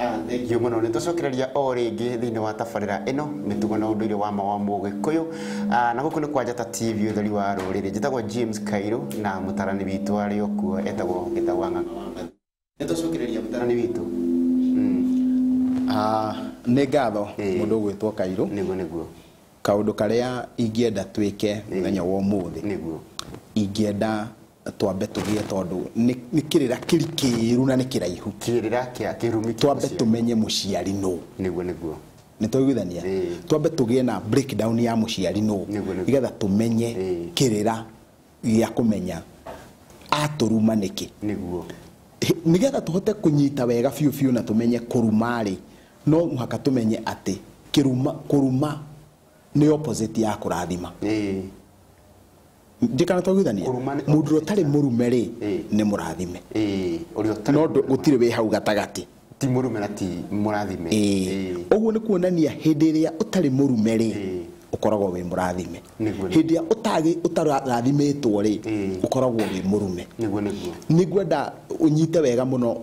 Thank you mũno. Nĩ tũcokereria o rĩngĩ thĩinĩ wa tabarĩra ĩno mĩtugo na ũndũire wa ma wa Mũgĩkũyũ, na gũkũ nĩ kwa Njata TV, ũtheri wa rũrĩrĩ. Njĩtagwo James Kairũ na mũtarani witũ arĩ o kuo etagwo Gĩtau wa Ng'ang'a wa Mbathi. Nĩ tũcokereria mũtarani witũ. Nĩ ngatho mũndũ ũgwĩtwo Kairũ. Nĩguo nĩguo. Kaũndũ karĩa ingĩenda twĩke mũthenya wa ũmũthĩ, ingĩenda twambe tũgĩe, tondũ nĩ kĩrĩra kĩrikĩru na nĩ kĩraihu. Kĩrĩra kĩa kĩrumi. Twambe tũmenye mũciari nũ. Nĩguo nĩguo. Nĩ twaiguithania? Twambe tũgĩe na breakdown ya mũciari nũ, nĩgetha tũmenye kĩrĩra gĩa kũmenya atũruma nĩkĩ. Nĩguo. Nĩgetha tũhote kũnyita wega biũ biũ na tũmenye kũruma-rĩ, no mũhaka tũmenye atĩ kĩruma, kũruma nĩ opposite ya kũrathima. Ndikana twaiguithania? Mũndũ ũtarĩ mũrume rĩ, nĩ mũrathime. No gũtirĩ wĩ hau gatagatĩ. Ti mũrume na ti mũrathime. Ũguo nĩ kuonania hĩndĩ ĩrĩa ũtarĩ mũrume rĩ, ũkoragwo wĩ mũrathime. Hĩndĩ ĩrĩa ũtarathimĩtwo rĩ, ũkoragwo wĩ mũrume. Nĩguo nĩguo. Nĩngwenda ũnyite wega mũno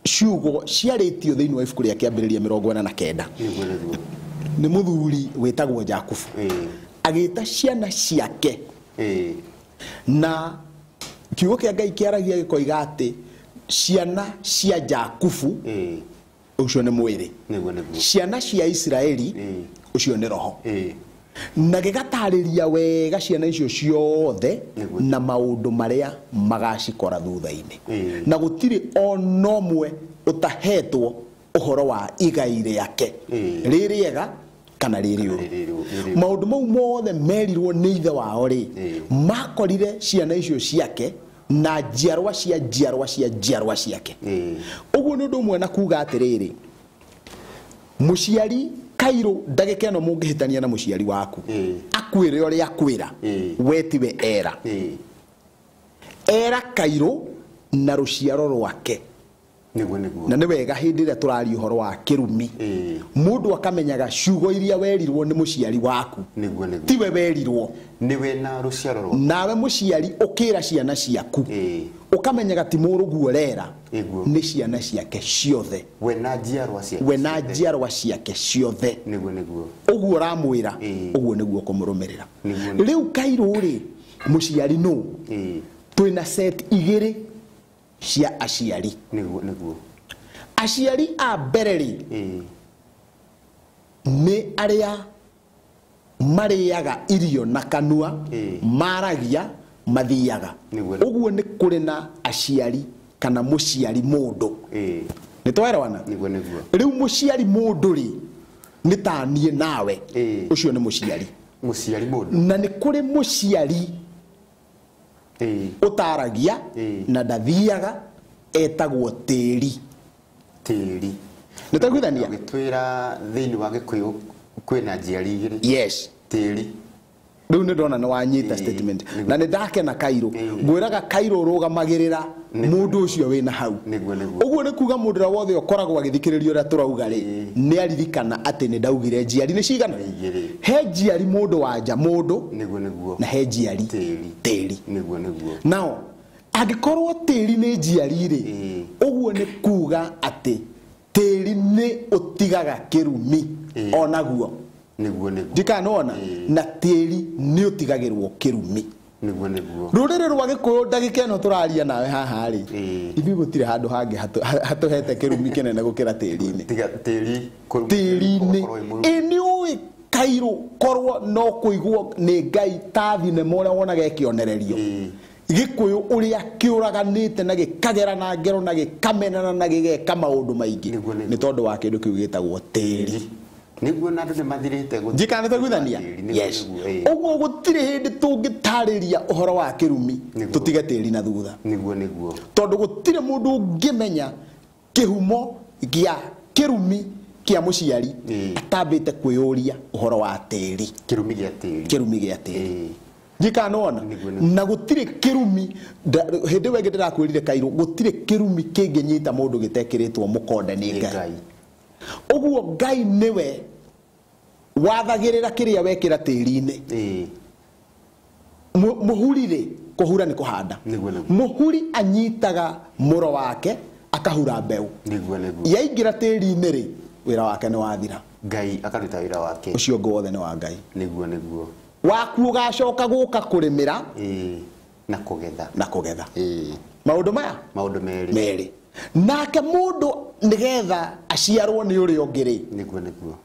ciugo ciarĩtio thĩinĩ wa ibuku rĩa Kĩambĩrĩria 49. Nĩguo nĩguo. Nĩ mũthuri wĩtagwo Jakubu. Agĩta ciana ciake. Na kiugo kĩa Ngai kĩaragia gĩkoiga atĩ ciana cia Jakubu, ũcio nĩ mwĩrĩ. Nĩguo nĩguo. Ciana cia Isiraeli, ũcio nĩ roho. Na gĩgatarĩria wega ciana icio ciothe na maũndũ marĩa magacikora thutha-inĩ. Na gũtirĩ ona ũmwe ũtahetwo ũhoro wa igai rĩake, rĩ rĩega kana rĩ rĩũru. Maũndũ mau mothe merirwo nĩ ithe wao rĩ, makorire ciana icio ciake na njiarwa cia njiarwa cia njiarwa ciake. Ũguo nĩ ũndũ ũmwe na kuga atĩrĩrĩ, mũciari Kairũ ndagĩka ĩno mũngĩhĩtania na mũciari waku, akwĩre ũrĩa akwĩra, we tiwe era. Era Kairũ na rũciaro rwake. Nĩguo nĩguo. Na nĩ wega hĩndĩ ĩrĩa tũraria ũhoro wa kĩrumi, mũndũ akamenyaga ciugo iria werirwo nĩ mũciari waku. Nĩguo nĩguo. Tiwe werirwo. Nĩwe na rũciaro rwaku. Nawe mũciari ũkĩra ciana ciaku, ũkamenyaga ti mũrũguo ũrera, nĩ ciana ciake ciothe. We na njiarwa ciake. We na njiarwa ciake ciothe. Nĩguo nĩguo. Ũguo ũramwĩra, ũguo nĩguo ũkũmũrũmĩrĩra. Rĩu Kairũ rĩ, mũciari nũ? Twĩna set igĩrĩ cia aciari. Nĩguo nĩguo. Aciari a mbere rĩ, nĩ arĩa marĩaga irio na kanua, maragia, mathiaga. Ũguo nĩ kũrĩ na aciari kana mũciari mũndũ. Nĩ twaelewana? Nĩguo nĩguo. Rĩu mũciari mũndũ rĩ, nĩ ta niĩ nawe. Ũcio nĩ mũciari. Mũciari mũndũ. Na nĩ kũrĩ mũciari ũtaragia na ndathiaga, etagwo tĩri. Tĩri. Nĩ twaiguithania? Ũgĩtwĩra thĩinĩ wa Gĩkũyũ kwĩna njiari igĩrĩ. Yes. Tĩri. Rĩu nĩ ndona nĩ wanyita statement. Na nĩ ndakena Kairũ. Ngwĩraga Kairũ ũrũgamagĩrĩra mũndũ ũcio wĩna hau. Nĩguo nĩguo. Ũguo nĩ kuga mũndũ ũrĩa wothe ũkoragwo agĩthikĩrĩria ũrĩa tũrauga rĩ, nĩ aririkana atĩ nĩ ndaugire njiari nĩ cigana? Igĩrĩ. He njiari mũndũ wa nja mũndũ. Nĩguo nĩguo. Na he njiari tĩri. Tĩri. Nĩguo nĩguo. Nao angĩkorwo tĩri nĩ njiari rĩ, ũguo nĩ kuga atĩ tĩri nĩ ũtigaga kĩrumi onaguo. Nĩguo nĩguo. Ndikanona na tĩri nĩ ũtigagĩrwo kĩrumi. Nĩguo nĩguo. Rũrĩrĩ rwa Gĩkũyũ ndagĩka ĩno tũraria nawe haha rĩ, ithuĩ gũtirĩ handũ hangĩ hatũhete kĩrumi kĩnene gũkĩra tĩri-inĩ. Tiga tĩri tĩri-inĩ. Ĩ nĩ ũĩ Kairũ korwo no kũigwo nĩ Ngai ta thinema ũrĩa wonaga ĩkĩonererio. Gĩkũyũ ũrĩa kĩũraganĩte na gĩkagera na ngero na gĩkamenana na gĩgeka maũndũ maingĩ nĩ tondũ wa kĩndũ kĩu gĩtagwo tĩri. Nĩguo na andũ nĩ mathirĩte gũtirĩ. Njikana twaiguithania? Yes. Ũguo gũtirĩ hĩndĩ tũngĩtarĩria ũhoro wa kĩrumi tũtige tĩri na thutha. Nĩguo nĩguo. Tondũ gũtirĩ mũndũ ũngĩmenya kĩhumo gĩa kĩrumi kĩa mũciari atambĩte kwĩyũria ũhoro wa tĩri. Kĩrumi gĩa tĩri. Kĩrumi gĩa tĩri. Njikana wona? Na gũtirĩ kĩrumi, hĩndĩ ĩyo ĩngĩ ndĩrakwĩrire Kairũ, gũtirĩ kĩrumi kĩngĩnyita mũndũ gĩtekĩrĩtwo mũkonde nĩ Ngai. Ũguo Ngai nĩwe wathagĩrĩra kĩrĩa wekĩra tĩri-inĩ. Mũhuri rĩ, kũhura nĩ kũhanda. Mũhuri anyitaga mũro wake Akahura mbeũ. Nĩguo nĩguo. Yaingĩra tĩri-inĩ rĩ, wĩra wake nĩ wathira. Ngai akaruta wĩra wake. Ũcio ũngĩ wothe nĩ wa Ngai. Nĩguo nĩguo. Waku ũgacoka gũka kũrĩmĩra. Na kũgetha. Na kũgetha. Maũndũ maya? Maũndũ merĩ. Merĩ. Nake mũndũ nĩgetha aciarwo nĩ ũrĩa ũngĩ rĩ. Nĩguo nĩguo.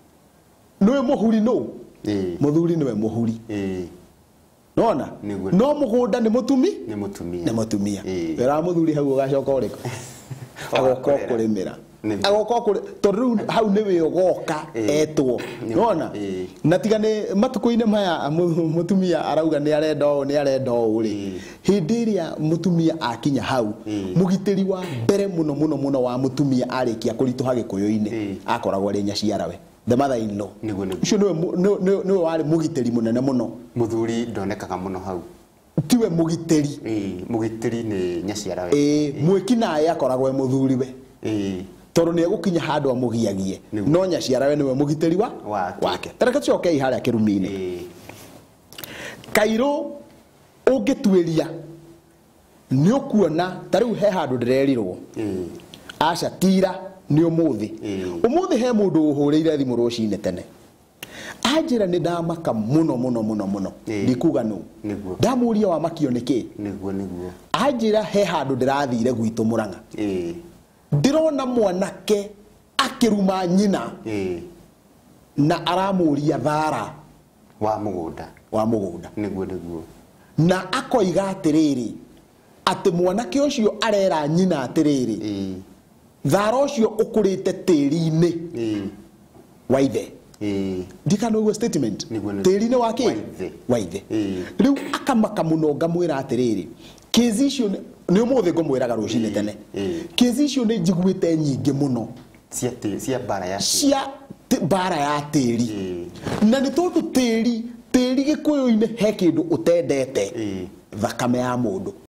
Nĩwe mũhuri nũ? Mũthuri nĩwe mũhuri. Nona? No mũgũnda nĩ mũtumi? Nĩ mũtumia. Nĩ mũtumia. Wĩra wa mũthuri hau ũgacoka ũrĩkũ? Agoka kũrĩmĩra. Agoka tondũ rĩu hau nĩwe ũgoka etwo. Nona? Na tiga nĩ matukũ-inĩ maya mũtumia arauga nĩ arenda ũũ nĩ arenda ũũ rĩ. Hĩndĩ ĩrĩa mũtumia akinya hau, mũgitĩri wa mbere mũno mũno mũno wa mũtumia arĩkia kũritũha gĩkũyũ-inĩ akoragwo arĩ nyaciarawe. The mother in law. Ũcio nĩwe warĩ mũgitĩri mũnene mũno. Mũthuri ndonekaga mũno hau. Tiwe mũgitĩri. Mũgitĩri nĩ nyaciarawe. Mwĩkinaĩ akoragwo e mũthuriwe. Tondũ nĩ egũkinya handũ amũgiagie. No nyaciarawe nĩwe mũgitĩri wa wake. Ta reke tũcokei harĩa kĩrumi-inĩ. Kairũ ũngĩtuĩria nĩ ũkuona ta rĩu he handũ ndĩrerirwo. Aca tira nĩ ũmũthĩ. Ũmũthĩ he mũndũ ũhũrĩire thimũ rũcinĩ tene. Anjĩra nĩ ndamaka mũno mũno mũno mũno. Ndikuga nũ. Ndamũria wamakio nĩ kĩ? Nĩguo nĩguo. Anjĩra he handũ ndĩrathire gwitũ Mũrang'a. Ndĩrona mwanake akĩruma nyina. Na aramũria thara wa mũgũnda. Wa mũgũnda. Nĩguo nĩguo. Na akoiga atĩrĩrĩ atĩ mwanake ũcio arera nyina atĩrĩrĩ. Thara ũcio ũkũrĩte tĩri-inĩ wa ithe. Ndikana ũguo statement. Tĩri-inĩ wa kĩ? Wa ithe. Rĩu akamaka mũno ngamwĩra atĩrĩrĩ kĩzi icio nĩ ũmũthĩ ngũmwĩraga rũcinĩ tene. Kĩzi icio nĩ njiguĩte nyingĩ mũno. Cia mbara ya cia mbara ya tĩri. Na nĩ tondũ tĩri gĩkũyũ-inĩ he kĩndũ ũtendete. Thakame ya mũndũ.